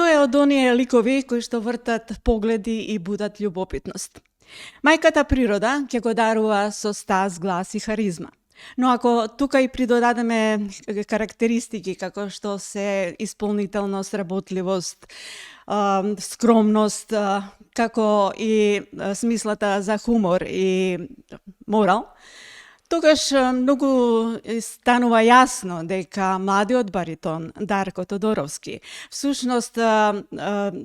Тој е од оние ликови кои што вртат погледи и будат љубопитност. Мајката природа ќе го дарува со стас, глас и харизма. Но ако тука и придодадеме карактеристики како што се исполнителност, работливост, скромност, како и смислата за хумор и морал, тогаш многу станува јасно дека младиот баритон Дарко Тодоровски всушност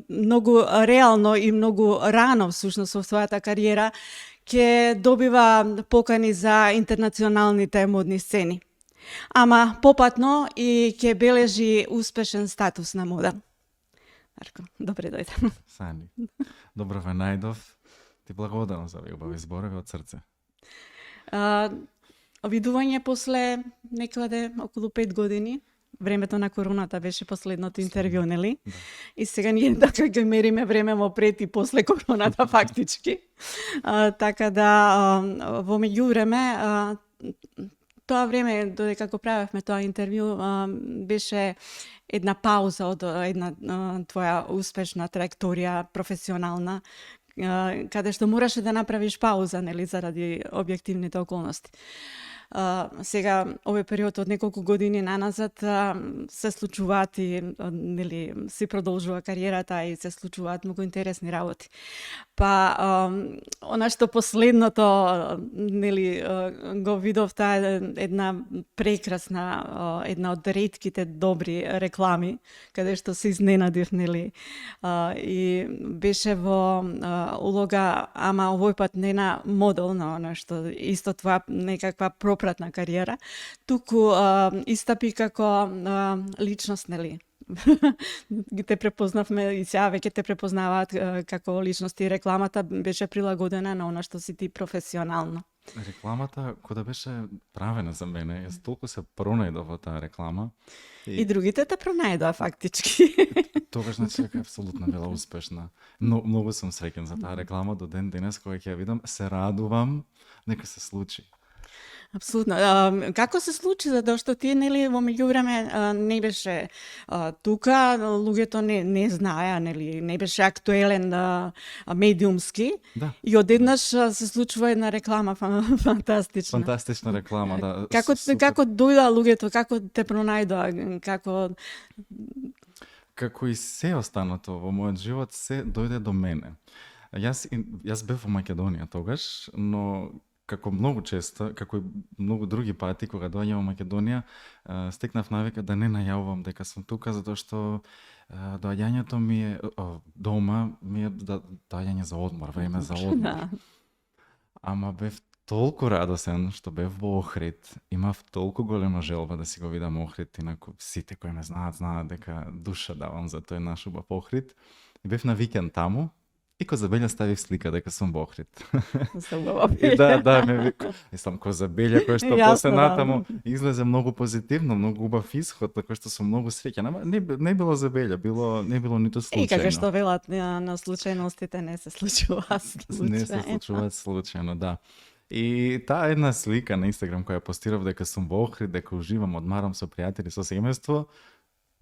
многу реално и многу рано всушност во својата кариера ќе добива покани за интернационалните модни сцени. Ама попатно и ќе бележи успешен статус на мода. Дарко, добре дојде. Сани, добро ве најдов. Ти благодарам за овие убави зборови од срце. Обидување после некаде околу 5 години. Времето на короната беше последното интервју, нели? Да. И сега ние така ги мериме време во пред и после короната фактички. Така да во меѓувреме тоа време додека го правевме тоа интервју беше една пауза од една твоја успешна траекторија професионална, каде што мораше да направиш пауза, нели, заради објективните околности. Сега, овој период од неколку години наназад се случуваат и нели, си продолжува кариерата и се случуваат многу интересни работи. Па, она што последното нели, го видов, таа една прекрасна, една од ретките добри реклами, каде што се изненадив, нели, и беше во улога, ама овој пат не на модел, на она што исто тоа некаква пропратна кариера, туку истапи како личност, нели. Ги те препознавме и сега веќе те препознаваат како личност и рекламата беше прилагодена на она што си ти професионално. Рекламата кој да беше правена за мене, јас толку се пронајдов во таа реклама. И другите те пронајдоа фактички. Тогаш значи дека апсолутно била успешна. Но многу сум среќен за таа реклама до ден денес кога ќе ја видам, се радувам нека се случи. Апсолутно. Како се случи, затоа што ти нели во меѓувреме не беше тука, луѓето не знаеа, нели, не беше актуелен медиумски. Да. И одеднаш се случува една реклама фантастична. Фантастична реклама, да. Како дојдоа луѓето, како те пронајдоа, Како и се останато во мојот живот, се дојде до мене. Јас бев во Македонија тогаш, но како многу често, како и многу други пати кога доаѓам во Македонија, стекнав навика да не најавувам дека сум тука, затоа што доаѓањето ми е дома ми е доаѓање за одмор, време за одмор. Ама бев толку радосен што бев во Охрид, имав толку голема желба да си го видам Охрид, инаку сите кои ме знаат дека душа давам за тој наш убав Охрид. И бев на викенд таму. И Козабелја ставив слика дека сум во Охрид. И да, ме вика. И сам Козабелја кој што после натаму излезе многу позитивно, многу убав исход, така што сум многу среќен. Ама не било Забелја, не било ниту случајно. И како што велат на случајностите не се случуваат случајно. Не се случуваат случајно, да. И таа една слика на Инстаграм која постирав дека сум во Охрид, дека уживам, одмарам со пријатели, со семејство.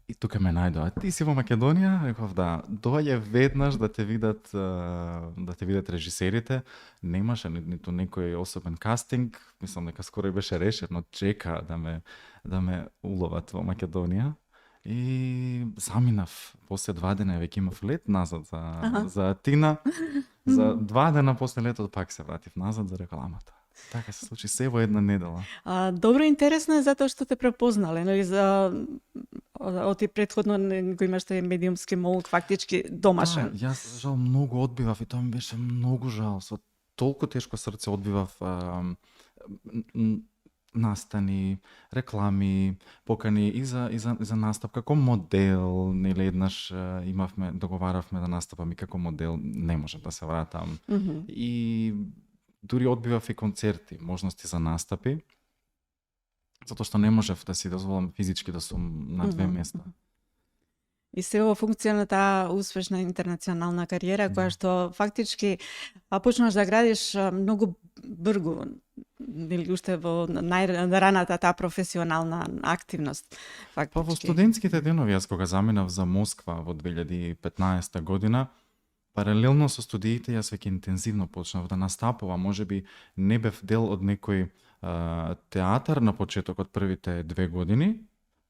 И тука ме најдоа. Ти си во Македонија? Реков да. Доаѓа веднаш да те видат режисерите. Немаше ниту некој особен кастинг. Мислам дека скоро беше решено, чека да ме уловат во Македонија. И заминав. После 2 дена веќе имав лет назад за Атина. За 2 дена после летот пак се вратив назад за рекламата. Така се случи се во една недела. Добро, интересно е затоа што те препознале, нели, од ти предходно го имаш тој медиумски молк фактички домашен. Да, јас жал многу одбивав и тоа ми беше многу жал. Со толку тешко срце одбивав настани, реклами, покани и за настап како модел, нели еднаш договаравме да настапам и како модел, не можам да се вратам. И дури одбивав и концерти, можности за настапи, затоа што не можев да си дозволам физички да сум на 2 места. И се во функција на таа успешна интернационална кариера, која што фактички почнаш да градиш многу брзо, или уште во најраната таа професионална активност. Па во Фактички. студентските денови, јас кога заминав за Москва во 2015 година, паралелно со студиите, јас веќе интензивно почнав да настапувам. Можеби не бев дел од некој театар на почетокот првите 2 години,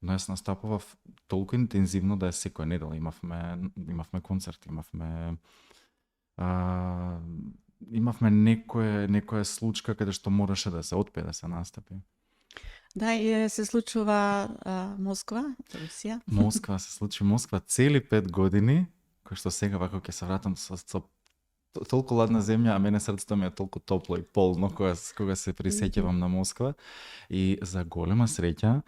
но јас настапував толку интензивно да секоја недела имавме концерт, имавме некоја случка каде што мораше да се отпее, да се настапи. Да, и се случува Москва, Русија. Москва се случи, Москва цели 5 години, кој што сега вака ќе се вратам со толку ладна земја, а мене срцето ми е толку топло и полно кога се присеќавам на Москва. И за голема среќа,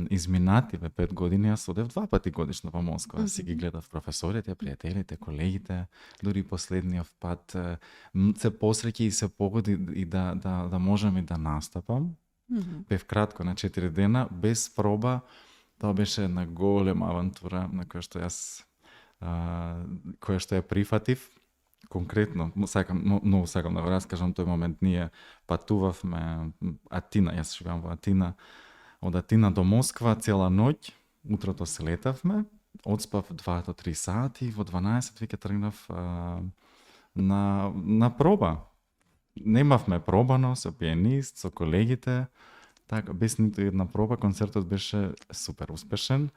изминативе 5 години јас одев 2 пати годишно во Москва. Си ги гледав професорите, пријателите, колегите, дури последниот пат се посреќи и се погоди и да можам и да настапам. Бев кратко на 4 дена, без проба. Тоа беше една голема авантура на која што ја прифатив. Конкретно, многу сакам да го раскажам тој момент. Ние патувавме Атина, јас живеам во Атина. Од Атина до Москва цела ноќ, утрото се летавме, одспав 2 до 3 сати, во 12 веќе тргнав на проба. Немавме пробано со пианист, со колегите, така без ниту една проба. Концертот беше супер успешен,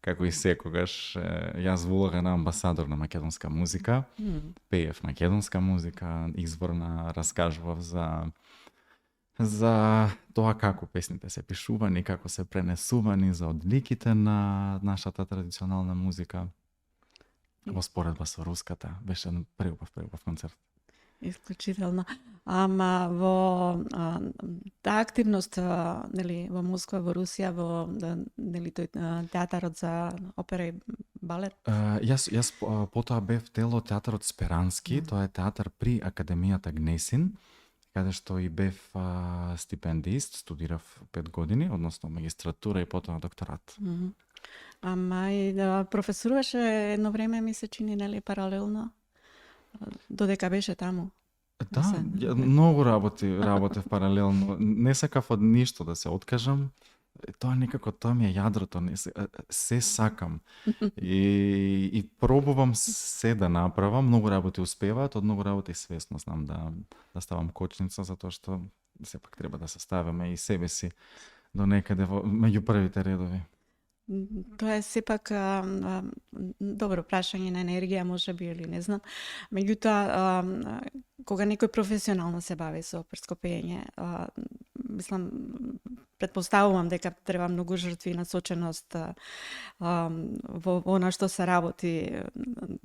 како и секогаш. Јас во улога на амбасадор на македонска музика, пеев македонска музика, изворна, раскажував за тоа како песните се пишувани, како се пренесувани, за одликите на нашата традиционална музика. Во споредба со руската, беше преубав концерт. Исклучително. Ама во таа активност нели во Москва, во Русија, во нели тој театарот за опера и балет. Јас потоа бев дел од театарот Сперански, тоа е театар при Академијата Гнесин, каде што и бев стипендист, студирав 5 години, односно магистратура и потоа докторат. Ама и професоруваше едно време, ми се чини, нели, паралелно, додека беше таму. Да, многу работев паралелно. Не сакав од ништо да се откажам. Тоа некако, тоа ми е јадрото, се сакам. И пробувам се да направам, многу работи успеваат, од многу работи свесно знам да ставам кочница, затоа што сепак треба да се ставаме и себе си до некаде меѓу првите редови. Тоа е сепак добро прашање на енергија, можеби, или не знам. Меѓутоа, кога некој професионално се бави со оперско пеење, мислам, претпоставувам дека треба многу жртви и насоченост во на што се работи,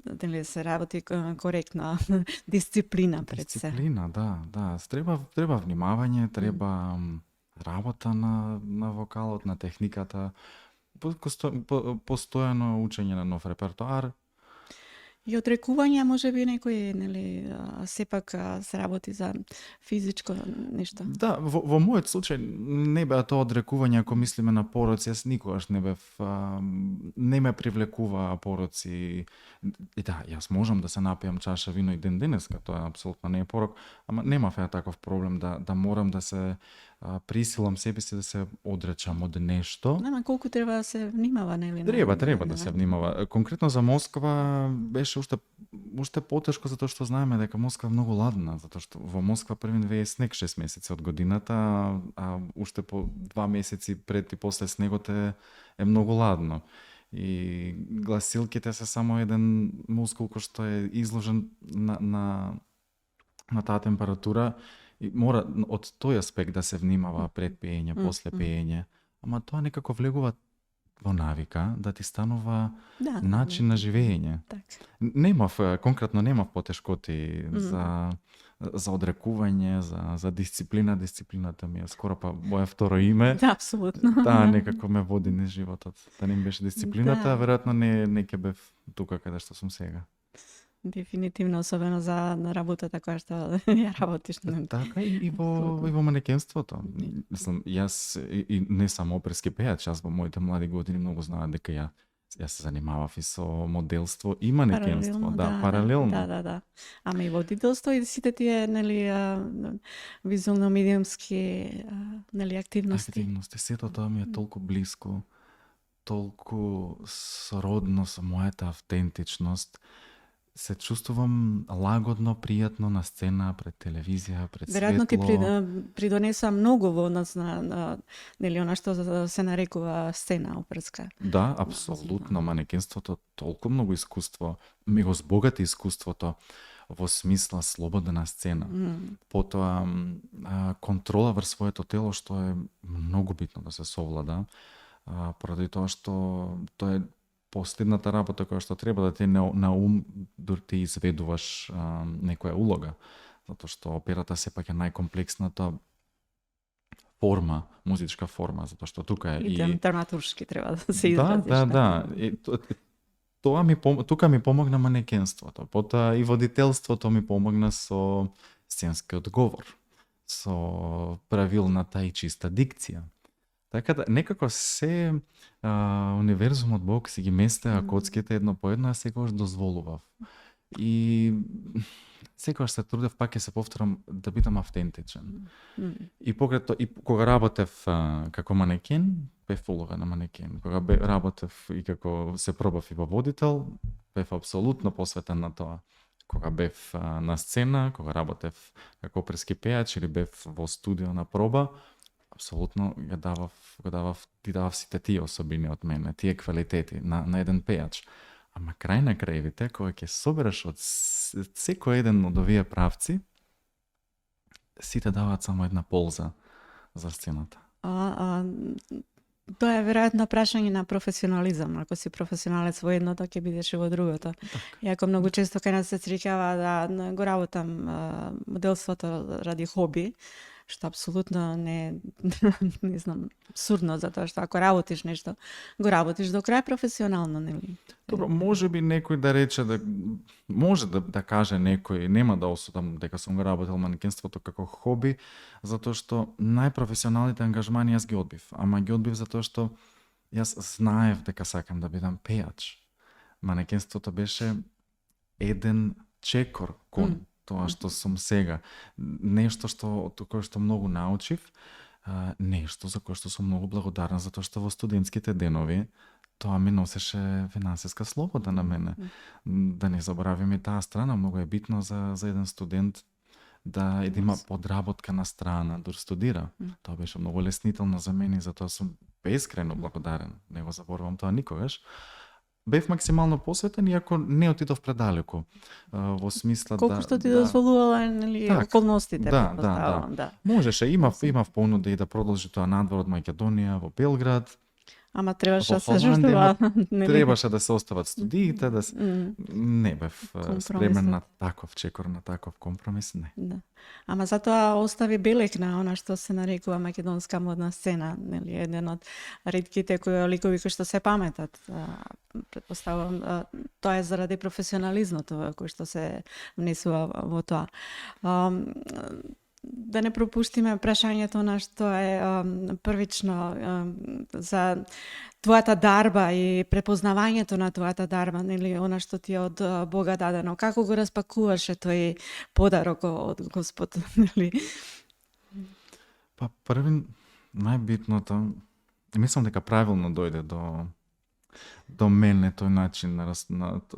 дали се работи коректно, дисциплина пред се. Дисциплина, да. Треба внимавање, треба работа на вокалот, на техниката, постојано учење на нов репертоар. И одрекување, можеби некој, нели, сепак се работи за физичко нешто. Да, во мојот случај не беа тоа одрекување, ако мислиме на пороци, јас никогаш не бев, не ме привлекува пороци. И да, јас можам да се напијам чаша вино и ден денеска, тоа апсолутно не е порок, ама немав ја таков проблем да морам да се присилам себе си да се одречам од нешто. Нема колку треба да се внимава, нели? Треба да се внимава. Конкретно за Москва беше уште потешко, затоа што знаеме дека Москва е многу ладна, затоа што во Москва првин вее снег 6 месеци од годината, а уште по 2 месеци пред и после снегот е многу ладно. И гласилките се само еден мускул кој што е изложен на таа температура. И мора од тој аспект да се внимава пред пеење, после пеење. Ама тоа некако влегува во навика, да ти станува начин на живење. Конкретно немав потешкоти за одрекување, за дисциплина. Дисциплината ми е скоро па моја второ име. Да, апсолутно. Таа некако ме води низ животот. Да не беше дисциплината, веројатно не ќе бев тука каде што сум сега. Дефинитивно, особено за работата која што ја работиш. Така и во манекенството. Мислам, јас и не само оперски пејач, јас во моите млади години многу знаат дека Јас се занимавав и со моделство и манекенство, паралелно. Да. Ама и водителство и сите тие, нели, визуално-медиумски, нели, активности. Сето тоа ми е толку блиско, толку сродно со мојата автентичност. Се чувствувам лагодно, пријатно на сцена, пред телевизија, пред светло. Веројатно ти придонесува многу во однос на нели, она што се нарекува сцена оперска. Да, апсолутно. Манекенството толку многу искуство, ми го збогати искуството во смисла слобода на сцена. Потоа контрола врз своето тело, што е многу битно да се совлада, поради тоа што тоа е последната работа која што треба да те на ум дори ти изведуваш некоја улога. Затоа што операта сепак е најкомплексната форма, музичка форма, затоа што тука е и драматуршки треба да се изразиш. Да. Тука ми помогна манекенството. Потоа и водителството ми помогна со сценскиот говор, со правилната и чиста дикција. Така да, некако се универзумот Бог си ги местеа коцките едно по едно, а секогаш дозволував. И секогаш се трудев, пак ќе се повторам, да бидам автентичен. И кога работев како манекен, бев улога на манекен. Кога работев и како се пробав и во водител, бев апсолутно посветен на тоа. Кога бев на сцена, кога работев како оперски пејач или бев во студио на проба, апсолутно ти давав сите тие особини од мене, тие квалитети на еден пејач. Ама крај на краевите, кога ќе собереш од секој еден од овие правци, сите даваат само една полза за сцената. Тоа е веројатно прашање на професионализам. Ако си професионалец во едното, ќе бидеш и во другото. Иако многу често кај нас се среќава да го работам моделството ради хоби, што апсолутно не знам, абсурдно, затоа што ако работиш нешто, го работиш до крај професионално, нели? Добро, може би некој да рече може да каже некој, нема да осудам дека сум го работел манекенството како хоби, затоа што најпрофесионалните ангажмани јас ги одбив. Ама ги одбив затоа што јас знаев дека сакам да бидам пејач. Манекенството беше еден чекор кон тоа што сум сега. Нешто кое што многу научив, нешто за кое што сум многу благодарна, затоа што во студентските денови тоа ми носеше финансиска слобода на мене. Да не заборавиме таа страна, многу е битно за еден студент да има подработка на страна, да студира. Тоа беше многу леснително за мене и затоа сум бескрено благодарен. Не го заборавам тоа никогаш. Бев максимално посветен, иако не отидов предалеку. Во смисла колку што ти дозволувала, нели, околностите, предпоставувам, да. Можеше, имав понуда и да продолжи тоа надвор од Македонија во Белград. Ама требаше да се жртвува. Требаше да се остават студиите, не бев спремен на таков чекор, на таков компромис, не. Да. Ама затоа остави белег на она што се нарекува македонска модна сцена, нели, еден од ретките ликови кои што се паметат. Предпоставувам, тоа е заради професионализмот кој што се внесува во тоа. Да не пропуштиме прашањето на што е првично за твојата дарба и препознавањето на твојата дарба, нели, она што ти е од Бога дадено. Како го распакуваше тој подарок од Господ, нели? Па први, најбитното, мислам дека правилно дојде до мене тој начин на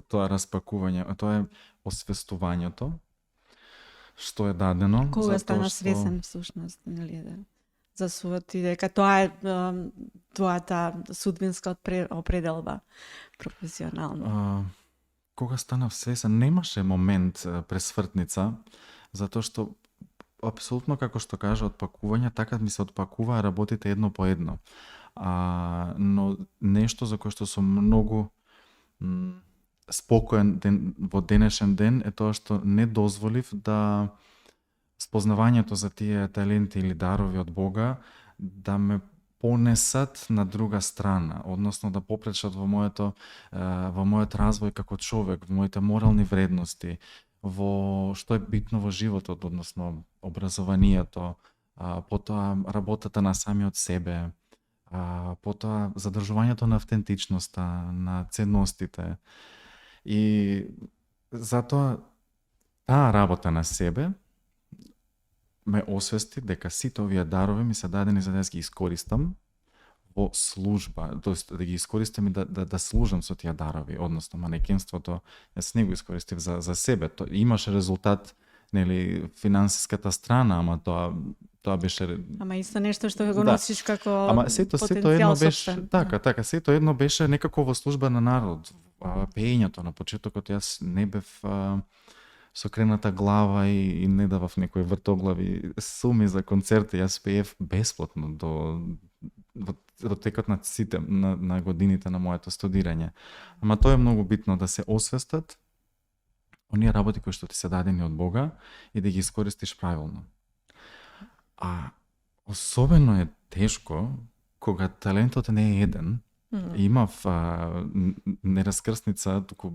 тоа распакување, тоа е освестувањето што е дадено. Кога стана свесен всушност, нели, за својот и дека тоа е твојата судбинска определба професионално. Кога станав свесен, немаше момент пресвртница, затоа што апсолутно како што кажа отпакување, така ми се отпакуваа работите едно по едно. Но нешто за кое што сум многу спокоен во денешен ден е тоа што не дозволив да спознавањето за тие таленти или дарови од Бога да ме понесат на друга страна, односно да попречат во мојот развој како човек, во моите морални вредности, во што е битно во животот, односно образованието, потоа работата на самиот себе, потоа задржувањето на автентичноста, на ценностите. И затоа таа работа на себе ме освести дека сите овие дарови ми се дадени за да ги искористам во служба, тоест да ги искористам и да служам со тие дарови, односно манекенството, јас не го искористив за себе. Имаше резултат, нели, финансиската страна, ама тоа беше... Ама исто нешто што го носиш како Ама сето едно беше, така, сето едно беше некако во служба на народ. Пеењето на почетокот, јас не бев со крената глава и не давав некои вртоглави суми за концерти, јас пеев бесплатно до текот на годините на моето студирање. Ама тоа е многу битно да се освестат оние работи кои што ти се дадени од Бога и да ги искористиш правилно. А особено е тешко кога талентот не е еден. Имав не раскрсница, туку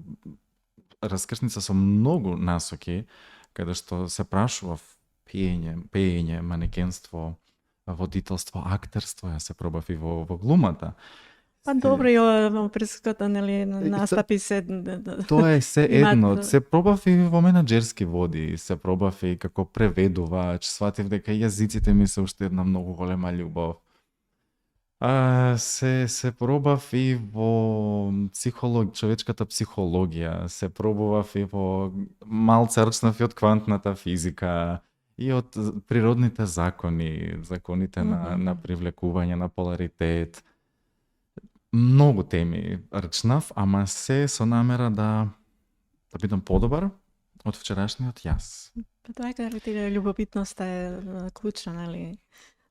раскрсница со многу насоки, каде што се прашував пеење, манекенство, водителство, актерство, јас се пробав и во глумата. Па добро, ја преската, нели, настапи се... Тоа е се едно. Се пробав и во менаџерски води, се пробав и како преведувач, сватив дека јазиците ми се уште една многу голема љубов. Се пробав и во човечката психологија, се пробував и во малце рчнав и од квантната физика, и од природните законите на привлекување, на поларитет. Многу теми рчнав, ама се со намера да бидам подобар од вчерашниот јас. Па тоа е љубопитноста е клучна, нели,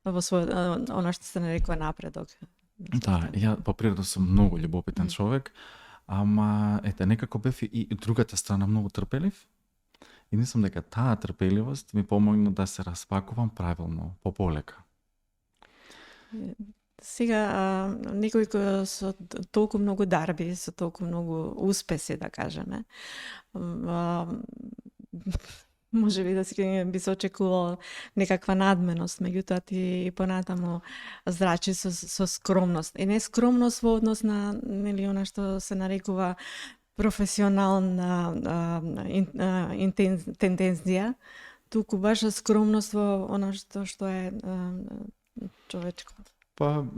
во својот, она што се нарекува напредок. Да, ја по природа сум многу љубопитен човек, ама некако бев и другата страна многу трпелив. И мислам дека таа трпеливост ми помогна да се распакувам правилно, пополека. Сега, некои кои со толку многу дарби, со толку многу успеси, да кажеме, може би би се очекувал некаква надменост, меѓутоа ти понатаму зрачи со скромност. И не скромност во однос на, нели, она што се нарекува професионална тенденција, туку баш скромност во она што е човечко. Па,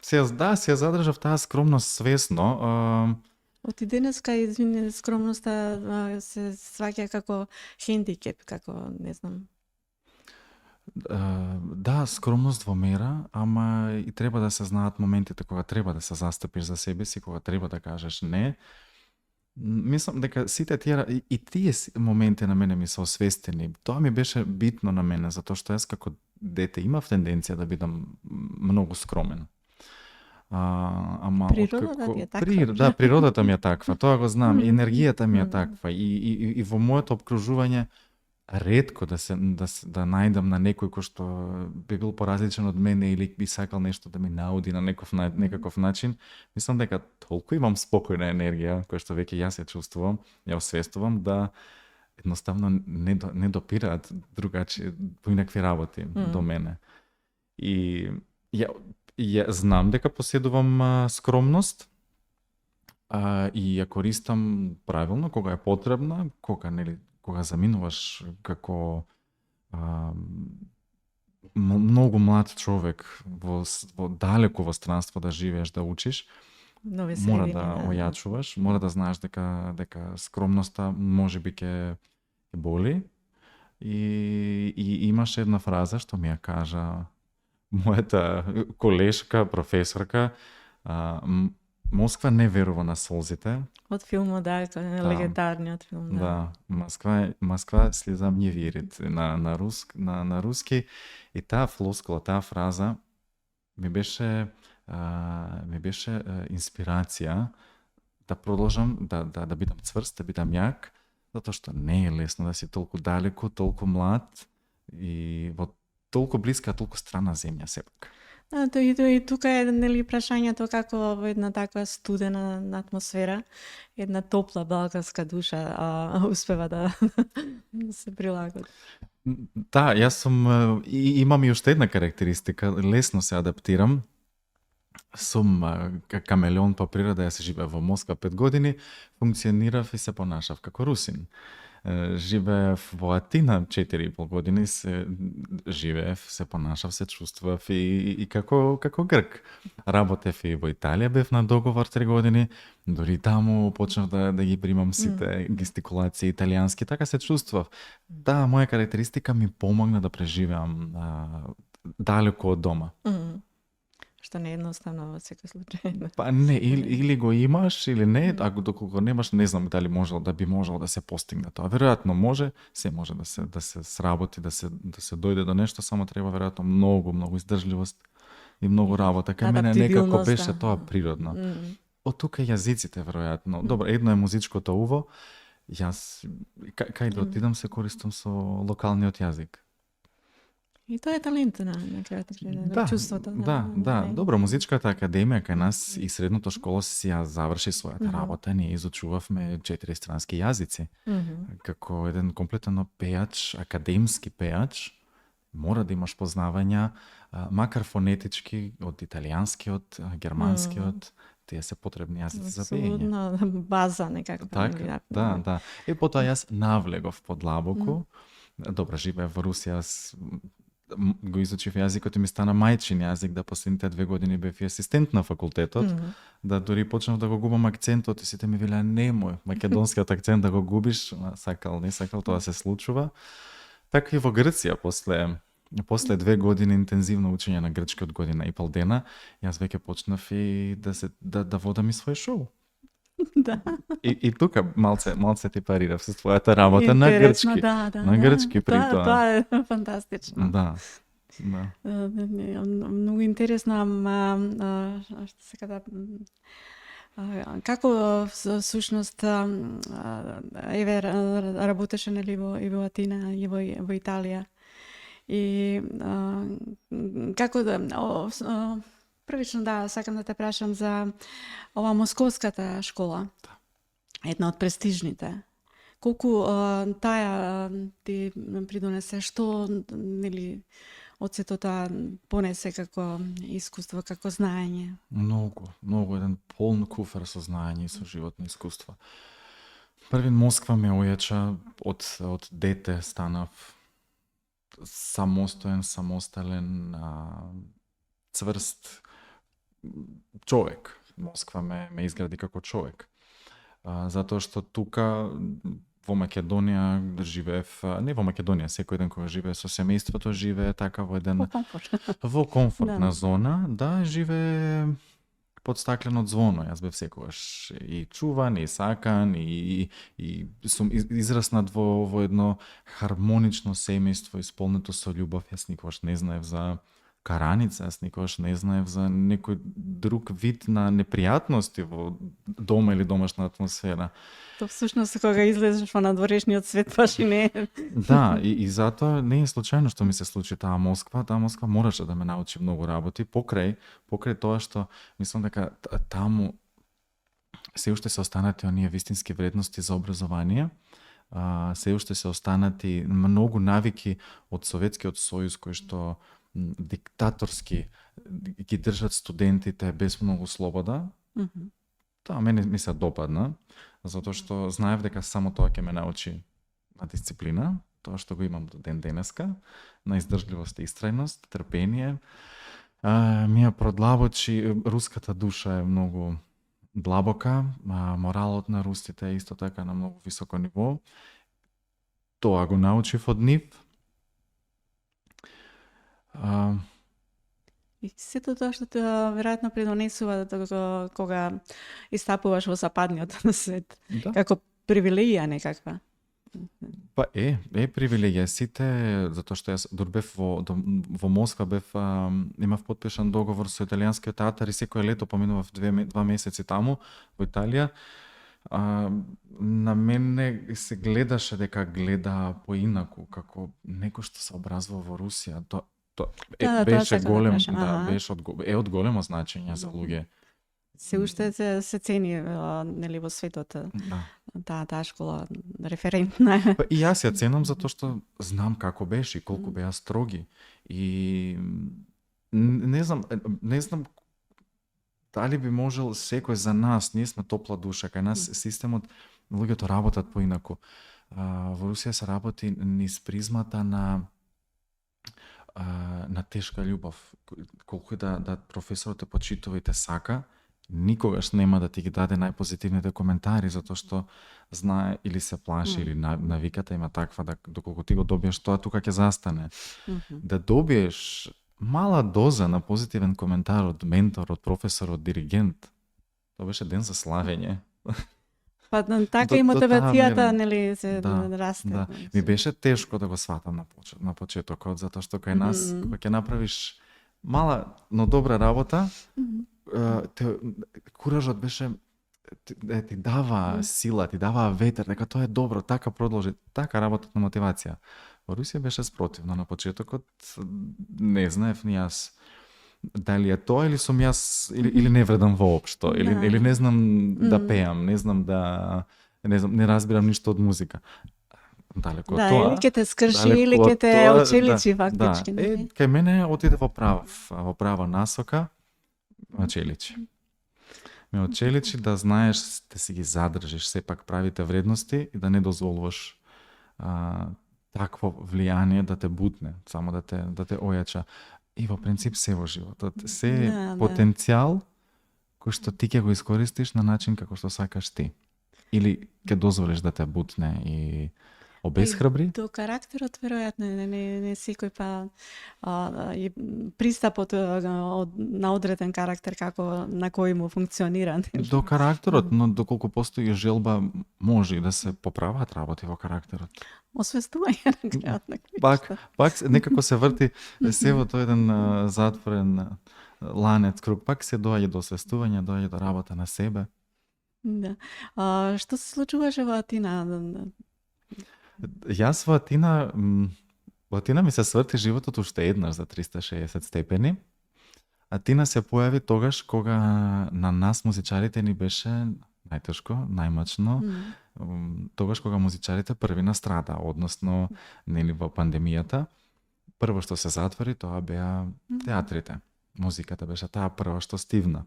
се задржав таа скромност свесно. Од и денеска, извини, скромноста се сваќа како хендикеп, како, не знам. Да, скромност во мера, ама и треба да се знаат моментите кога треба да се застапиш за себе си, кога треба да кажеш не. Мислам дека сите тие моменти на мене ми се освестени. Тоа ми беше битно на мене, затоа што јас како дете имав тенденција да бидам многу скромен. Ама природата ти е таква. Природата ми е таква, тоа го знам, и енергијата ми е таква, и во моето обкружување ретко да најдам на некој кој што би бил поразличен од мене или би сакал нешто да ми науди на некаков начин. Мислам дека толку имам спокојна енергија, која што веќе јас ја чувствувам, ја освестувам, да едноставно не допираат другачи поинакви работи до мене. И ја знам дека поседувам скромност и ја користам правилно кога е потребна, кога заминуваш како многу млад човек во далеко во странство да живееш, да учиш, мора да ојачуваш, мора да знаеш дека скромноста можеби ќе боли. И имаше една фраза што ми ја кажа мојата колешка, професорка, Москва не верува на солзите. Од филмот, да, легендарниот филм. Да, Москва слезам не верит на руски. И таа флоскула, таа фраза ми беше инспирација да продолжам да бидам цврст, да бидам јак, затоа што не е лесно да си толку далеку, толку млад и во толку блиска, толку страна земја сепак. И тука е, нели, прашањето како во една таква студена атмосфера, една топла балканска душа успева да се прилагоди. Да, јас имам и уште една карактеристика, лесно се адаптирам. Сум камелеон по природа, јас живеев во Москва 5 години, функционирав и се понашав како русин. Живеев во Атина 4,5 години, живеев, се понашав, се чувствував и како грк. Работев и во Италија, бев на договор 3 години, дури таму почнав да ги примам сите гестикулации италијански, така се чувствував. Да, моја карактеристика ми помогна да преживеам далеко од дома. Што не е едноставно во секој случај. Па не, или го имаш или не, ако доколку немаш, не знам дали би можел да се постигне тоа. Веројатно може, се може да се сработи, да се дојде до нешто, само треба веројатно многу издржливост и многу работа. Кај мене некако беше тоа природно. Од тука јазиците веројатно. Добро, едно е музичкото уво. Јас кај да отидам се користам со локалниот јазик. И тоа е талент на чувството. Да. Добро, музичката академија кај нас и средното школа си ја заврши својата работа. Ние изучувавме 4 странски јазици. Како еден комплетно пејач, академски пејач, мора да имаш познавања, макар фонетички, од италијанскиот, германскиот, тие се потребни јазици за пеење. База некако. Така, да. И потоа јас навлегов подлабоку. Добро, живеев во Русија, го изучив јазикот и ми стана мајчин јазик, да последните 2 години бев и асистент на факултетот, да дури почнав да го губам акцентот и сите ми велеа немој, македонскиот акцент да го губиш, не сакал, тоа се случува. Така и во Грција, после 2 години интензивно учење на грчки од година и пол дена, јас веќе почнав и да водам и свој шоу. Да. И тука малце ти парирав со твојата работа на грчки. На грчки при тоа. Тоа е фантастично. Да. Многу интересно, што се када како всушност еве работеше нели и во Атина и во Италија. И како првично сакам да те прашам за ова московската школа. Една од престижните. Колку таа ти придонесе, што нели од сето тоа понесе како искуство, како знаење? Многу еден полн куфер со знаење и со животни искуства. Први Москва ме ојача од дете, станав самостален, цврст човек. Москва ме изгради како човек. Затоа што тука во Македонија живеев, не во Македонија, секој ден кога живее со семејството, живее така во еден во комфортна зона, да, живее под стаклено звоно. Јас бев секогаш и чуван, и сакан, и сум израснат во едно хармонично семејство, исполнето со љубов. Јас никогаш не знаев за караница, јас никогаш не знаев за некој друг вид на непријатности во дома или домашна атмосфера. То всушност кога излезеш во надворешниот свет баш и не е. Да, и затоа не е случајно што ми се случи таа Москва. Таа Москва мораше да ме научи многу работи покрај тоа што мислам дека таму се уште се останати оние вистински вредности за образование. Се уште се останати многу навики од Советскиот сојуз кои што диктаторски ги држат студентите без многу слобода. Тоа мене ми се допадна, затоа што знаев дека само тоа ќе ме научи на дисциплина, тоа што го имам до ден денеска, на издржливост и истрајност, трпение. Ми ја продлабочи, руската душа е многу длабока, моралот на русите е исто така на многу високо ниво. Тоа го научив од нив. И сето тоа што веројатно придонесува кога истапуваш во западниот свет, како привилегија некаква. Па е привилегија. Сите, затоа што јас бев во Москва, имав подпишан договор со италијанскиот театар и секое лето поминував 2 месеци таму во Италија. На мене се гледаше дека гледа поинаку, како некој што се образува во Русија. Беше голем, беше од големо значење за луѓе. Се уште се цени нели во светот. Таа школа референтна е. И јас ја ценам затоа што знам како беше и колку беа строги. И не знам дали би можел секој за нас, ние сме топла душа, кај нас системот, луѓето работат поинаку. Во Русија се работи низ призмата на тешка љубов. Колку и да професорот те почитува и те сака, никогаш нема да ти ги даде најпозитивните коментари, затоа што знае или се плаши, или навиката има таква, да доколку ти го добиеш тоа, тука ќе застане. Да добиеш мала доза на позитивен коментар од ментор, од професор, од диригент, тоа беше ден за славење. Па така и мотивацијата, нели, се расте. Да. Ми беше тешко да го сватам на почетокот, затоа што кај нас, кога ќе направиш мала, но добра работа, куражот беше ти дава сила, ти дава ветер, дека тоа е добро, така продолжи, така работат на мотивација. Во Русија беше спротивно на почетокот, не знаев ни јас дали е тоа или сум јас или не вредам воопшто, или не знам да пеам, не знам не разбирам ништо од музика. Далеко од тоа. Или ќе те скрши, или ќе те очеличи фактички. Кај мене отиде во права насока, очеличи. Ме очеличи да знаеш, да си ги задржиш сепак правите вредности и да не дозволуваш такво влијание да те бутне, само да те ојача. И во принцип се во животот. Се е потенцијал кој што ти ќе го искористиш на начин како што сакаш ти. Или ќе дозволиш да те бутне и обесхрабри? До карактерот, веројатно, не секој пристапот на одреден карактер како на кој му функционира. До карактерот, но доколку постои желба, може и да се поправат работи во карактерот. Освестување на крајот на крајот. Пак некако се врти се во тој еден затворен ланец круг. Пак се доаѓа до освестување, доаѓа до работа на себе. Да. Што се случуваше во Атина? Јас во Атина ми се сврти животот уште еднаш за 360 степени. Атина се појави тогаш кога на нас музичарите ни беше најтешко, најмачно, тогаш кога музичарите први настрада, односно нели во пандемијата. Прво што се затвори, тоа беа театрите. Музиката беше таа прва што стивна.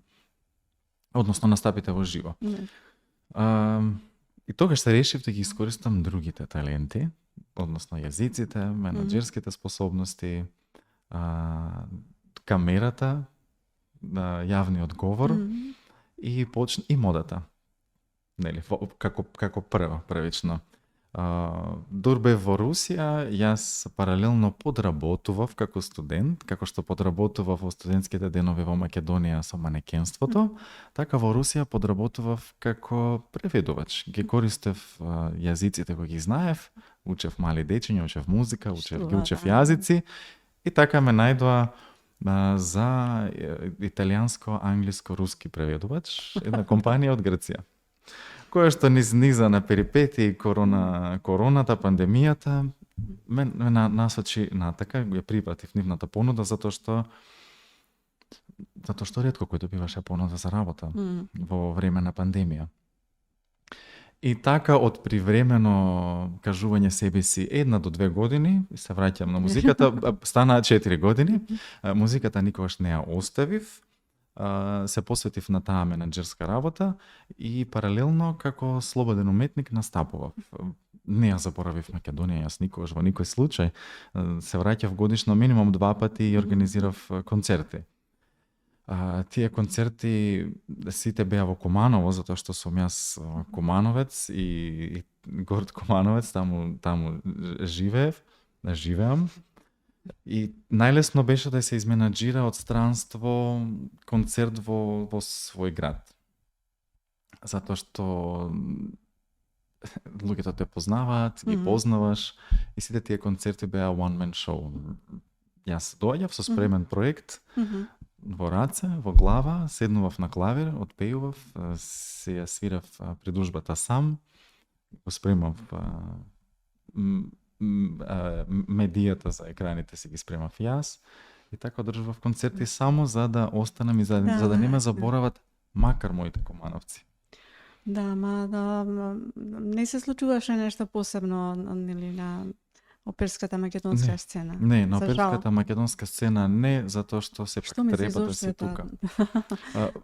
Односно настапите во живо. И тогаш се решив да ги искористам другите таленти, односно јазиците, менаџерските способности, камерата, јавниот говор и модата. Нели, како првично. Дур бев во Русија, јас паралелно подработував како студент, како што подработував во студентските денови во Македонија со манекенството, така во Русија подработував како преведувач. Ги користев јазиците кои ги знаев, учев мали дечиња, учев музика, учев јазици и така ме најдоа за италијанско-англиско-руски преведувач, една компанија од Грција, која што низа на перипети, короната, пандемијата, ме насочи натака, ја припратив нивната понуда, затоа што ретко кој добиваше понуда за работа во време на пандемија. И така од привремено кажување себе си 1 до 2 години, се враќам на музиката, станаа 4 години, музиката никогаш не ја оставив, се посветив на таа менаџерска работа и паралелно како слободен уметник настапував. Не ја заборавив Македонија, јас никогаш во никој случај. Се враќав годишно минимум 2 пати и организирав концерти. Тие концерти сите беа во Куманово, затоа што сум јас кумановец и горд кумановец, таму живеам. И најлесно беше да се изменаџира од странство концерт во свој град. Затоа што луѓето те познаваат, ги познаваш и сите тие концерти беа one man show. Јас доаѓав со спремен проект во раце, во глава, седнував на клавир, отпејував, се ја свирав придужбата сам, го спремав медијата за екраните си ги спремав јас и така одржував концерти само за да останам и за да не ме заборават макар моите кумановци. Да, не се случуваше нешто посебно, нели, на оперската македонска сцена. Не, на За жал. оперската македонска сцена не, затоа што сепак Што мислиш, треба да зошто си е тоа? тука.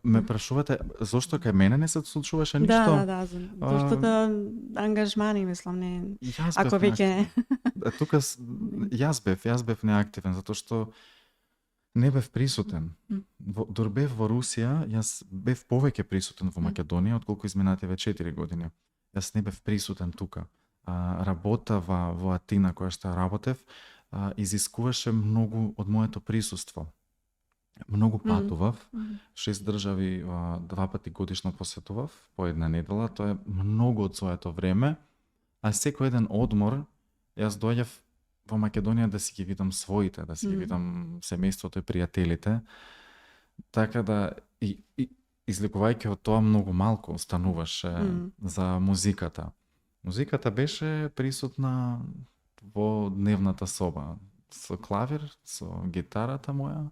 Ме прашувате зошто кај мене не се случуваше ништо? Да, зашто ангажмани, мислам, не. Јас Ако бев веќе тука јас бев неактивен затоа што не бев присутен. Дур бев во Русија, јас бев повеќе присутен во Македонија отколку изминативе 4 години. Јас не бев присутен тука. Работа во Атина која што работев изискуваше многу од моето присуство. Многу патував, 6 држави 2 пати годишно посетував, по една недела, тоа е многу од своето време, а секој еден одмор јас доаѓав во Македонија да си ги видам своите, да си ги видам семејството и пријателите, така да и изликувајќи од тоа многу малку остануваше за музиката. Музиката беше присутна во дневната соба, со клавир, со гитарата моја,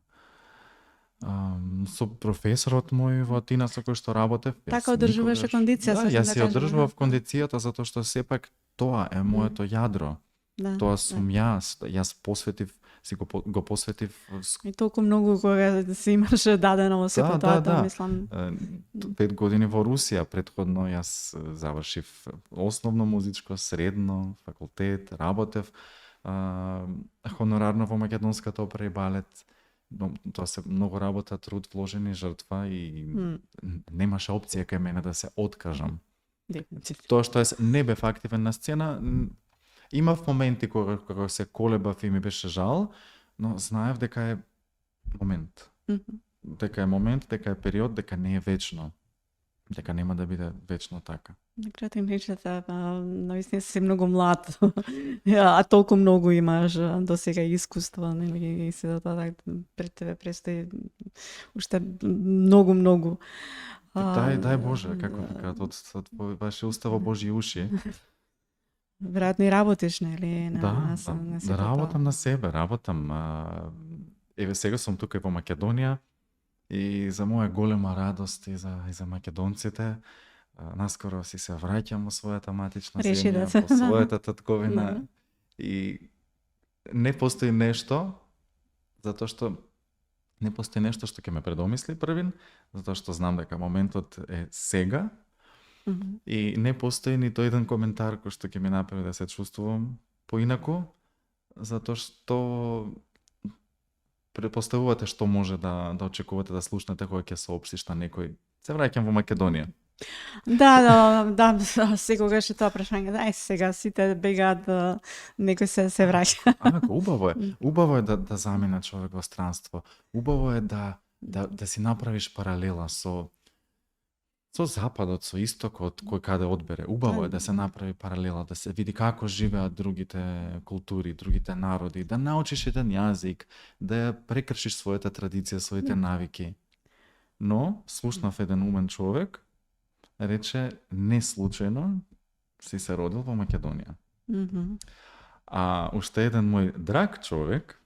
со професорот мој во Атина со кој што работев. Така одржуваше кондиција, Да, јас си одржував кондицијата затоа што сепак тоа е моето јадро. Тоа сум јас посветив, го посветив. И толку многу кога си имаше дадено во сето тоа, мислам. 5 години во Русија, претходно јас завршив основно музичко, средно, факултет, работев хонорарно во македонската опера и балет. Но тоа се многу работа, труд, вложени, жртва и немаше опција кај мене да се откажам. Тоа што јас не бев активен на сцена, имав моменти кога се колебав и ми беше жал, но знаев дека е момент. Дека е момент, дека е период, дека не е вечно. Дека нема да биде вечно така. На крајот им речете, наистина си многу млад, а толку многу имаш до сега искуство, нели, и се тоа пред тебе престои уште многу. Дај Боже, како викаат, од ваше уста во Божји уши. Веројатно и работиш, нели, да работам на себе, работам. Еве сега сум тука и во Македонија и за моја голема радост и за македонците, наскоро си се враќам во својата матична земја, во својата татковина и не постои нешто, затоа што не постои нешто што ќе ме предомисли првин, затоа што знам дека моментот е сега. И не постои нито еден коментар кој што ќе ми направи да се чувствувам поинаку, затоа што предпоставувате што може да очекувате да слушнете кога ќе соопштиш на некој. Се враќам во Македонија. Да, секогаш е тоа прашање. Ај сега сите бегаат, некој се враќа. Убаво е да замине човек во странство. Убаво е да си направиш паралела со западот, со истокот, кој каде одбере. Убаво е да се направи паралела, да се види како живеат другите култури, другите народи, да научиш еден јазик, да ја прекршиш својата традиција, своите навики. Но, слушнав еден умен човек, рече, не случајно си се родил во Македонија. А уште еден мој драг човек,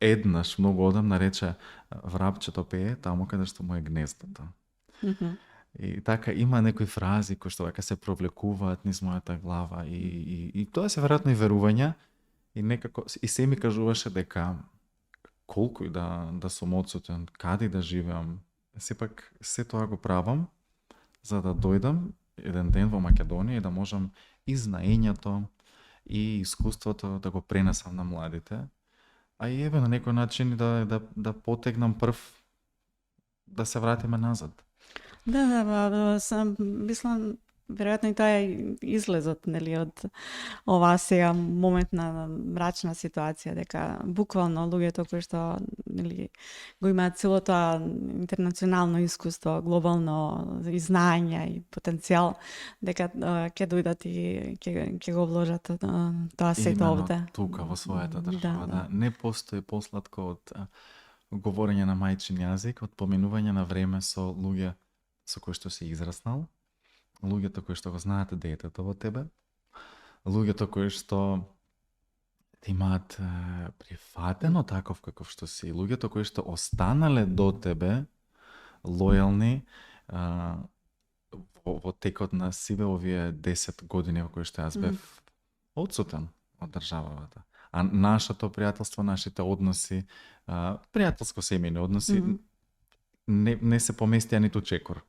еднаш многу одамна рече, врапчето пее таму каде што му е гнездото. И така има некои фрази кои што вака се провлекуваат низ мојата глава и тоа се веројатно и верувања и некако и се ми кажуваше дека колку и да сум одсутен, каде да живеам, сепак се тоа го правам за да дојдам еден ден во Македонија и да можам и знаењето и искуството да го пренесам на младите. А и еве на некој начин да потегнам прв да се вратиме назад. Сам мислам веројатно и тоа е излезот, нели, од оваа сега моментна мрачна ситуација, дека буквално луѓето кои што, нели, го имаат целото интернационално искуство, глобално и знаење и потенцијал, дека ќе дојдат и ќе го вложат тоа сето овде. Именно тука во својата држава, Не постои посладко од говорење на мајчин јазик, од поминување на време со луѓе со кои што си израснал, луѓето кои што го знаат детето во тебе, луѓето кои што те имаат прифатено таков каков што си, луѓето кои што останале до тебе, лојални, во текот на сиве овие 10 години во кои што јас бев одсутен од државата. А нашето пријателство, нашите односи, пријателско-семејни односи, не се поместија ниту чекор.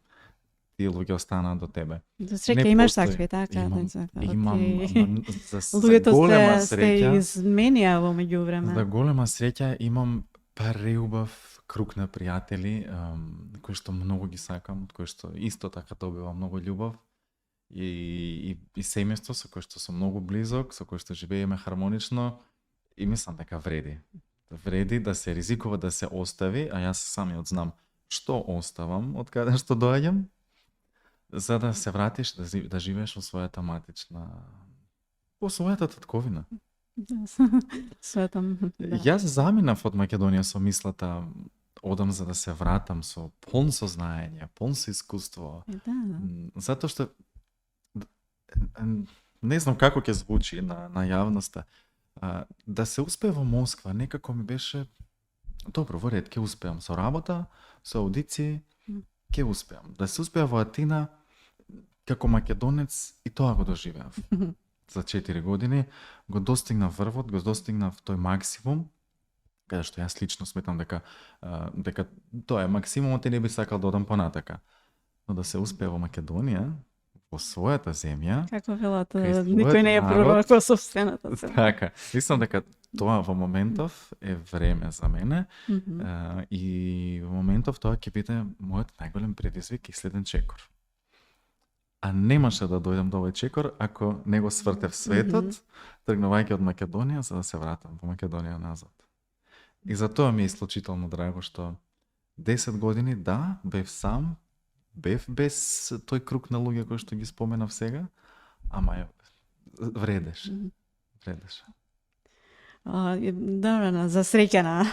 Тие луѓе останаа до тебе. За среќа Не имаш постои. такви, така? Имам, за Луѓето голема се среќа, изменија во меѓувреме. за голема среќа имам преубав круг на пријатели, кои што многу ги сакам, кои што исто така добивам многу љубов и семејство со кој што сум многу близок, со кој што живееме хармонично и мислам дека вреди. Вреди да се ризикува да се остави, а јас самиот знам што оставам од каде што доаѓам, за да се вратиш да живееш во својата матична, во својата татковина. Светам. Да. Јас заминав од Македонија со мислата одам за да се вратам со полн сознаење, полн со искуство. Да. Затоа што не знам како ќе звучи на јавноста. Да се успее во Москва, некако ми беше добро, во ред, ќе успеам со работа, со аудиции, ќе успеам. Да се успеа во Атина како македонец и тоа го доживеав. За 4 години го достигнав врвот, го достигнав тој максимум, каде што јас лично сметам дека тоа е максимумот и не би сакал да одам понатака. Но да се успее во Македонија, во својата земја, Како велат, кај никој не е својот пророк во собствената земја. така, мислам дека тоа во моментов е време за мене и во моментов тоа ќе биде мојот најголем предизвик и следен чекор. А немаше да дојдам до овој чекор ако не го свртев светот, тргнувајќи од Македонија за да се вратам во Македонија назад. И затоа ми е исклучително драго што 10 години, да, бев сам, бев без тој круг на луѓе кои што ги споменав сега, ама вредеше. Вредеше. Добро, за среќа на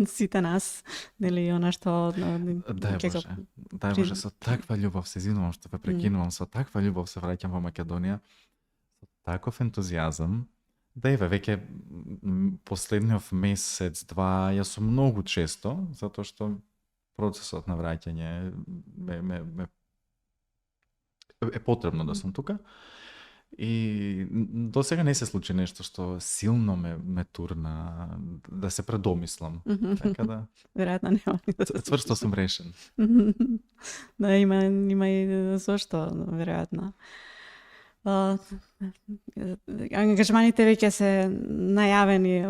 сите нас, нели, она што Дај Боже, дај Боже, со таква љубов се извинувам што ве прекинувам, со таква љубов се враќам во Македонија, со таков ентузијазам, да еве веќе последниот месец, два, јас сум многу често, затоа што процесот на враќање е потребно да сум тука. И до сега не се случи нешто што силно ме турна да се предомислам. Така да веројатно нема. цврсто сум решен. Да, има и зошто, веројатно. Ангажманите веќе се најавени,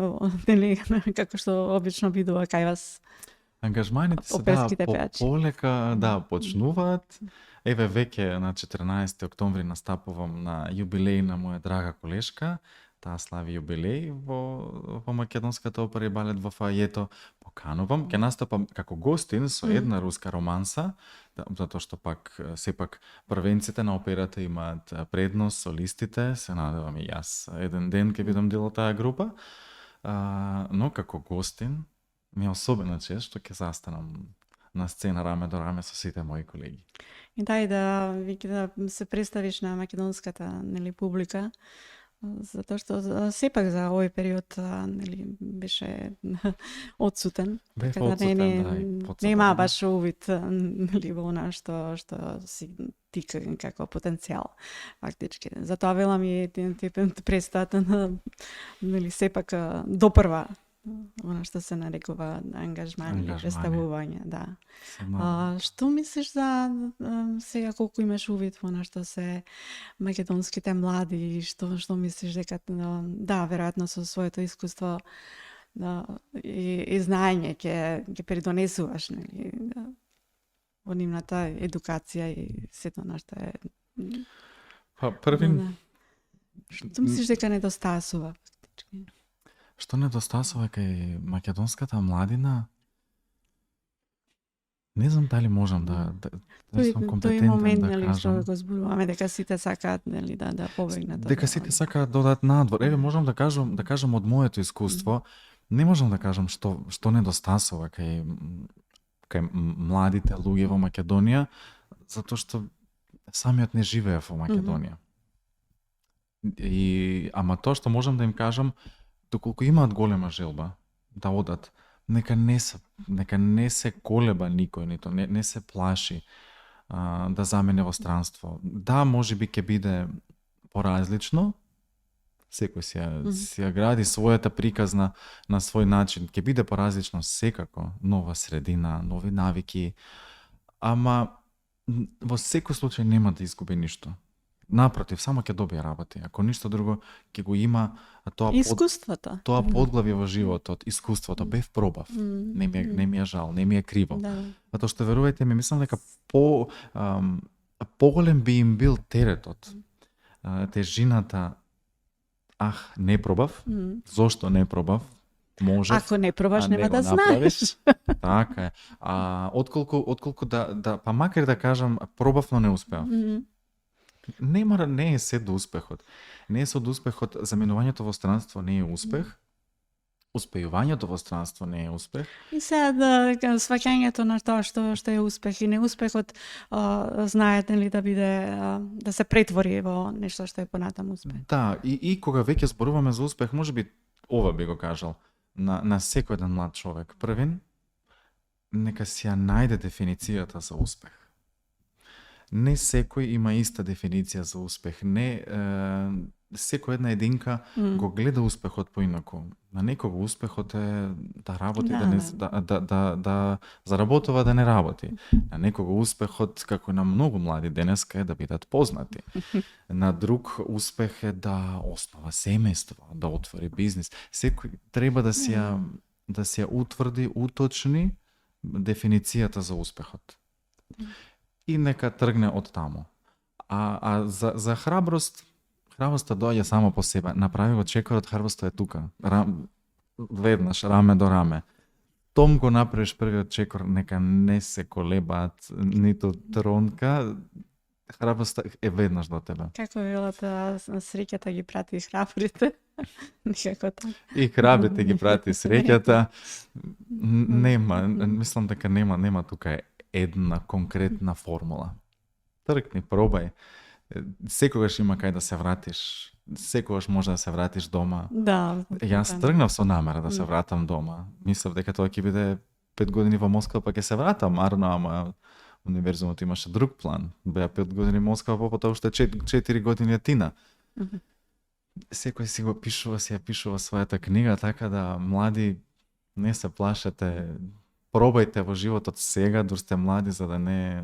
нели, како што обично бидува кај вас. Ангажманите се Оперските пејачи. полека почнуваат. Еве веќе на 14 октомври настапувам на јубилеј на моја драга колешка. Таа слави јубилеј во Македонската опера и балет во фајето. Поканувам, ќе настапам како гостин со една руска романса, затоа што пак сепак првенците на операта имаат предност, солистите, се надевам и јас еден ден ќе бидам дел од таа група. Но како гостин ми е особена чест што ќе застанам на сцена раме до раме со сите мои колеги. И да се представиш на македонската, нели, публика, затоа што сепак за овој период, нели, беше одсутен. Бев Така да одсутен, не има баш увид, нели, во она што си ти како потенцијал фактички. Затоа велам и представата на, нели, сепак допрва она што се нарекува ангажмани, представување, да. Што мислиш за сега колку имаш увид во она што се македонските млади, што мислиш дека да, веројатно со своето искуство и знаење ќе придонесуваш, нели, во нивната едукација и сето она што е. Првин Што мислиш дека недостасува фактички? Што недостасува кај македонската младина? Не знам дали можам да сум компетентен момент, да нели, што кажам. го зборуваме дека сите сакаат, нели, да побегнат. Дека сите сакаат да одат надвор. Еве можам да кажам од моето искуство, не можам да кажам што недостасува кај младите луѓе во Македонија, затоа што самиот не живеев во Македонија. Ама тоа што можам да им кажам, доколку имаат голема желба да одат, нека не се колеба никој, нито не се плаши. да замене во странство. Да, можеби ќе биде поразлично, секој си ја гради својата приказна на свој начин, ќе биде поразлично секако, нова средина, нови навики, ама во секој случај нема да изгуби ништо. Напротив, само ќе добие работи. Ако ништо друго, ќе го има тоа Искуството. тоа подглави во животот, искуството. Бев пробав. Не ми е жал, не ми е криво. Да. Затоа што верувајте ми, мислам дека поголем би им бил теретот. Тежината, не пробав. Зошто не пробав? Можев. Ако не пробаш, нема го да направиш. знаеш. Така е. Отколку да па макар да кажам пробав, но не успеав. Не е се до успехот. Не е се од успехот. Заменувањето во странство не е успех. Успејувањето во странство не е успех. И сега сваќањето на тоа што е успех и неуспехот, знаете ли да биде да се претвори во нешто што е понатаму успех. Да, и кога веќе зборуваме за успех, можеби ова би го кажал на секој еден млад човек. Првин, нека си ја најде дефиницијата за успех. Не секој има иста дефиниција за успех. Не секој една единка го гледа успехот поинаку. На некого успехот е да работи, да заработува, да не работи. На некого успехот, како на многу млади денеска, е да бидат познати. На друг успех е да основа семејство, да отвори бизнис. Секој треба да си ја утврди, уточни дефиницијата за успехот. И нека тргне од таму. А за храброст, храброста доаѓа само по себе. Направи го чекорот, храброста е тука. Веднаш, раме до раме. Том го направиш првиот чекор, нека не се колебаат ниту тронка. Храброста е веднаш до тебе. Како било тоа, среќата ги прати храбрите? Никако така. И храбрите ги прати среќата. Нема, мислам дека нема тука една конкретна формула. Тркни, пробај. Секогаш има кај да се вратиш. Секогаш може да се вратиш дома. Да. Јас тргнав со намера да се вратам дома. Мислев дека тоа ќе биде 5 години во Москва, па ќе се вратам, ама универзумот имаше друг план. Беа 5 години Москва, потоа уште 4 години Атина. Секој си го пишува, си ја пишува својата книга, така да млади не се плашете. Пробајте во животот сега, дур сте млади, за да не,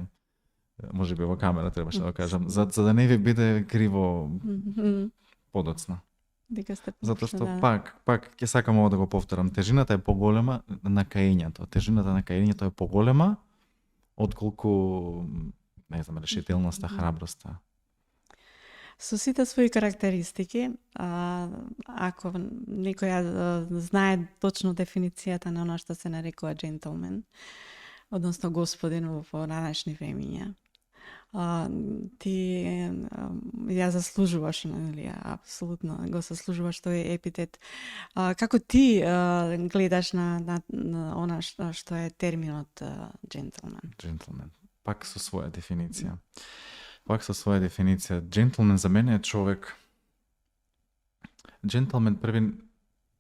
може би во камера требаше да кажам, за да не ви биде криво подоцна. Затоа што пак ќе сакам ова да го повторам. Тежината е поголема на каењето. Тежината на каењето е поголема отколку, не знам, решителноста, храброста. Со сите своји карактеристики, ако некој знае точно дефиницијата на оно што се нарекува джентлмен, односно господин во ранешни времиња, ти ја заслужуваш, нели, апсолутно го заслужуваш тој епитет. Како ти гледаш на она што е терминот джентлмен? Джентлмен. Пак со своја дефиниција. Джентлмен за мене е човек. Джентлмен први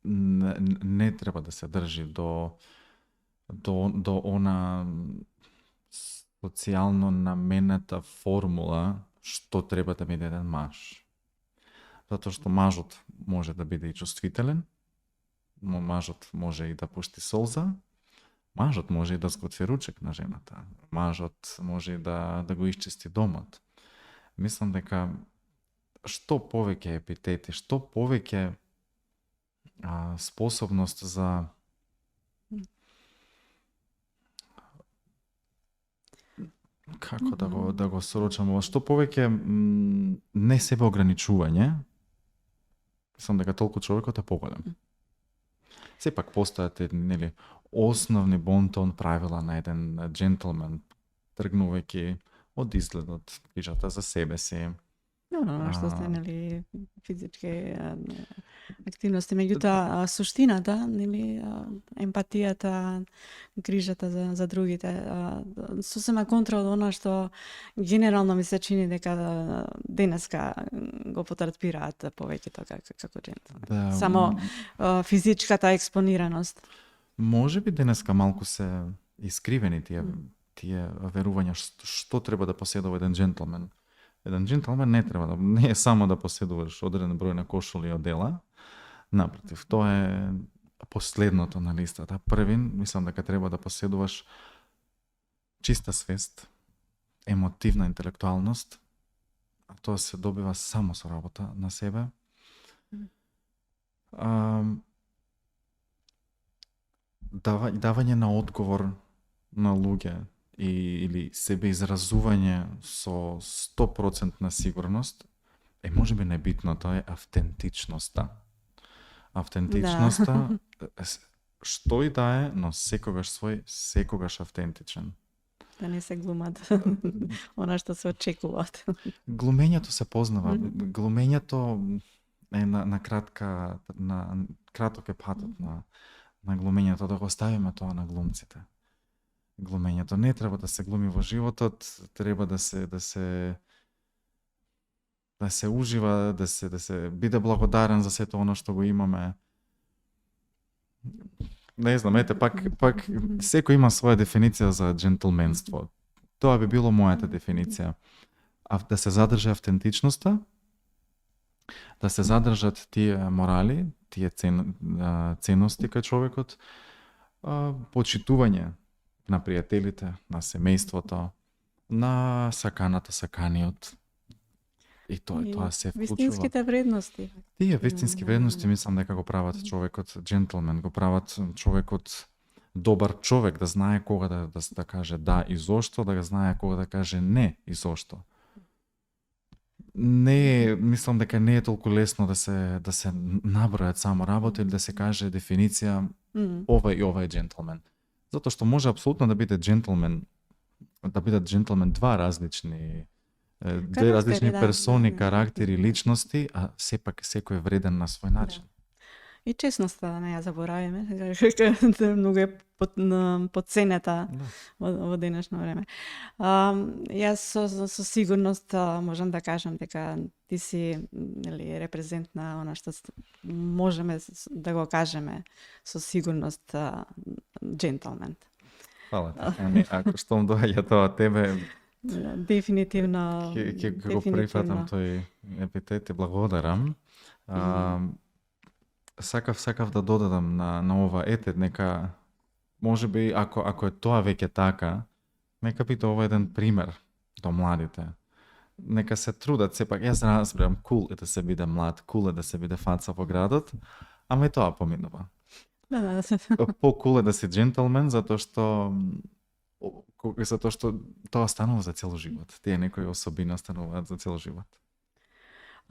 не треба да се држи до она социјално намената формула што треба да биде еден маж. Затоа што мажот може да биде и чувствителен, мажот може и да пушти солза, мажот може и да сготви ручек на жената, мажот може и да го исчисти домот. Мислам дека што повеќе епитети, што повеќе способност за како да го сорочам ова, што повеќе не себе ограничување, мислам дека толку човекот е поголем. Сепак постојат нели основни бонтон правила на еден джентлмен, тргнувајќи од изгледот, грижата за себе си. Што се, нели, физички активности, меѓутоа суштината, нели, емпатијата, грижата за другите, сосема контра од она што генерално ми се чини дека денеска го потретпираат повеќето како джентлмен. Да, Само физичката експонираност. Може би денеска малку се искривени тие тие верувања што треба да поседува еден джентлмен. Еден джентлмен не треба не е само да поседуваш одреден број на кошули и одела. Напротив, тоа е последното на листата. Првин, мислам дека треба да поседуваш чиста свест, емотивна интелектуалност, а тоа се добива само со работа на себе. Давање на одговор на луѓе или себе изразување со 100% сигурност можеби најбитното е автентичноста. Автентичноста, што и да е, но секогаш свој, секогаш автентичен. Да не се глумат она што се очекуваат. Глумењето се познава. Глумењето е на краток е патот на глумењето, да го оставиме тоа на глумците. Глумењето не треба да се глуми во животот, треба да се ужива, да се биде благодарен за сето оно што го имаме. Не знам, пак секој има своја дефиниција за джентлменство. Тоа би било мојата дефиниција. Да се задржи автентичноста, да се задржат тие морали, тие ценности кај човекот, почитување на пријателите, на семејството, на саканиот. И тоа се вклучува. Вистинските вредности. Тие вистински вредности мислам дека го прават човекот джентлмен, го прават човекот добар човек, да знае кога да каже да и зошто, да знае кога да каже не и зошто. Мислам дека не е толку лесно да се набројат само работи или да се каже дефиниција ова и ова е джентлмен. Затоа што може апсолутно да бидат джентлмен два различни персони, карактери, личности, а сепак секој е вреден на свој начин. И честноста, да не ја заборавиме, многу е подценета во денешно време. Јас со сигурност можам да кажам дека ти си репрезент на она што можеме да го кажеме со сигурност джентлмен. Фала ти. Ако штом доаѓа тоа тебе, дефинитивно ќе го прифатам тој епитет и благодарам. Сакав да додадам на ова нека можеби ако е тоа веќе така, нека биде ова еден пример до младите. Нека се трудат сепак. Јас разбирам, кул е да се биде млад, кул е да се биде фаца во градот, ама и тоа поминува. По-кул е да си джентлмен затоа што тоа станува за цел живот. Тие некои особини стануваат за цел живот.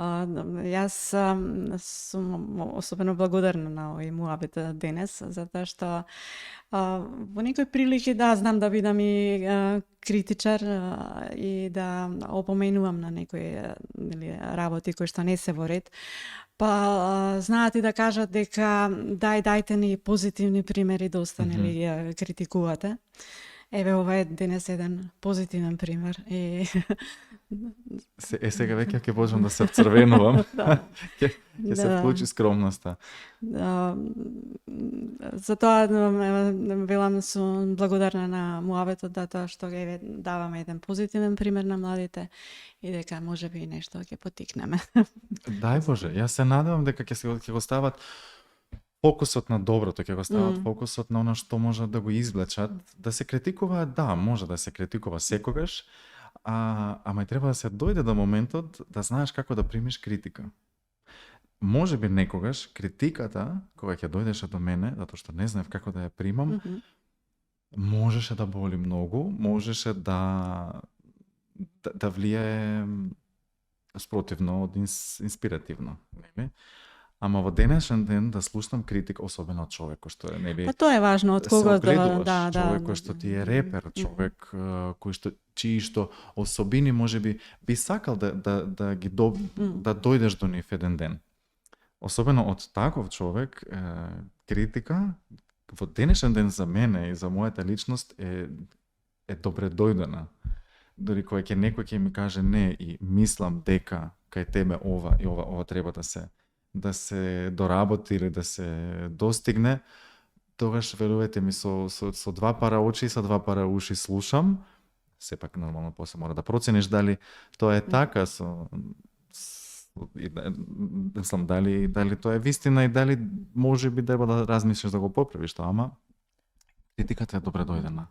Јас сум особено благодарна на овој муабет денес, затоа што во некои прилики знам да бидам и критичар и да опоменувам на некои работи кои што не се во ред. Па знаат и да кажат дека дајте ни позитивни примери да останели ја критикувате. Еве, ова е денес еден позитивен пример. Сега веќе ќе можам да се вцрвенувам. Ќе се вклучи скромноста. Затоа велам сум благодарна на муабетот тоа што еве даваме еден позитивен пример на младите и дека можеби нешто ќе потикнеме. Дај Боже, јас се надевам дека ќе го стават фокусот на доброто, ќе го стават фокусот на она што може да го извлечат. Да се критикува, може да се критикува секогаш, ама и треба да се дојде до моментот да знаеш како да примиш критика. Можеби некогаш критиката, кога ќе дојдеше до мене, затоа што не знаев како да ја примам, можеше да боли многу, можеше да влијае спротивно од инспиративно, нели? Ама во денешен ден да слушнам критика, особено од човек кој што е, нели? Па тоа е важно, од кого човек кој што ти е репер, човек чии што особини можеби би сакал да дојдеш до нив еден ден. Особено од таков човек, критика во денешен ден за мене и за мојата личност е добре дојдена. Дори кога некој ќе ми каже не и мислам дека кај тебе ова и ова треба да се доработи или да се достигне, тогаш верувате ми со два пара очи и со два пара уши слушам. Сепак нормално после мора да процениш дали тоа е така мислам дали тоа е вистина и дали можеби треба да размислиш да го поправиш тоа, ама критиката е добре дојдена.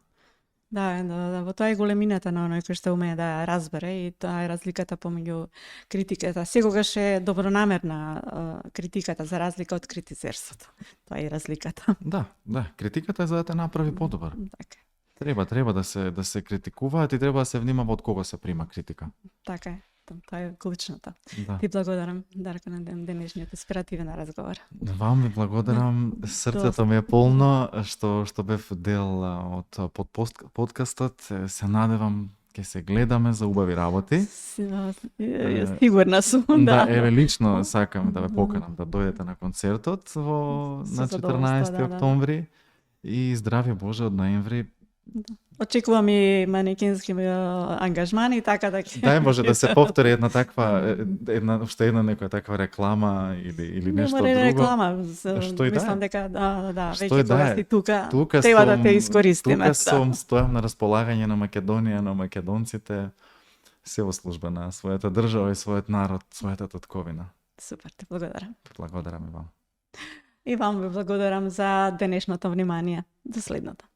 Да, во тоа е големината на оној кој што умее да ја разбере и тоа е разликата помеѓу критиката. Секогаш е добронамерна критиката за разлика од критицерството. Тоа е и разликата. Да, критиката е за да те направи подобар. Така. Треба да се критикуваат и треба да се внимава од кого се прима критика. Така е. Тоа е клучното. Да. Ти благодарам, Дарко, на денешниот инспиративен разговор. Вам ви благодарам. Срцето ми е полно што бев дел од подкастот. Се надевам ќе се гледаме за убави работи. Сигурна сум, Да, еве лично сакам да ве поканам да дојдете на концертот на 14 октомври и здравје Боже од ноември. Очекувам и манекенски ангажмани, така да ќе... Дај може да се повтори една некоја таква реклама или нешто друго. Не реклама, мислам дека веќе кога си тука треба да те искористиме. Тука стојам на располагање на Македонија, на македонците, се во служба на својата држава и својот народ, својата татковина. Супер, те благодарам. Благодарам и вам. И вам ви благодарам за денешното внимание. До следното.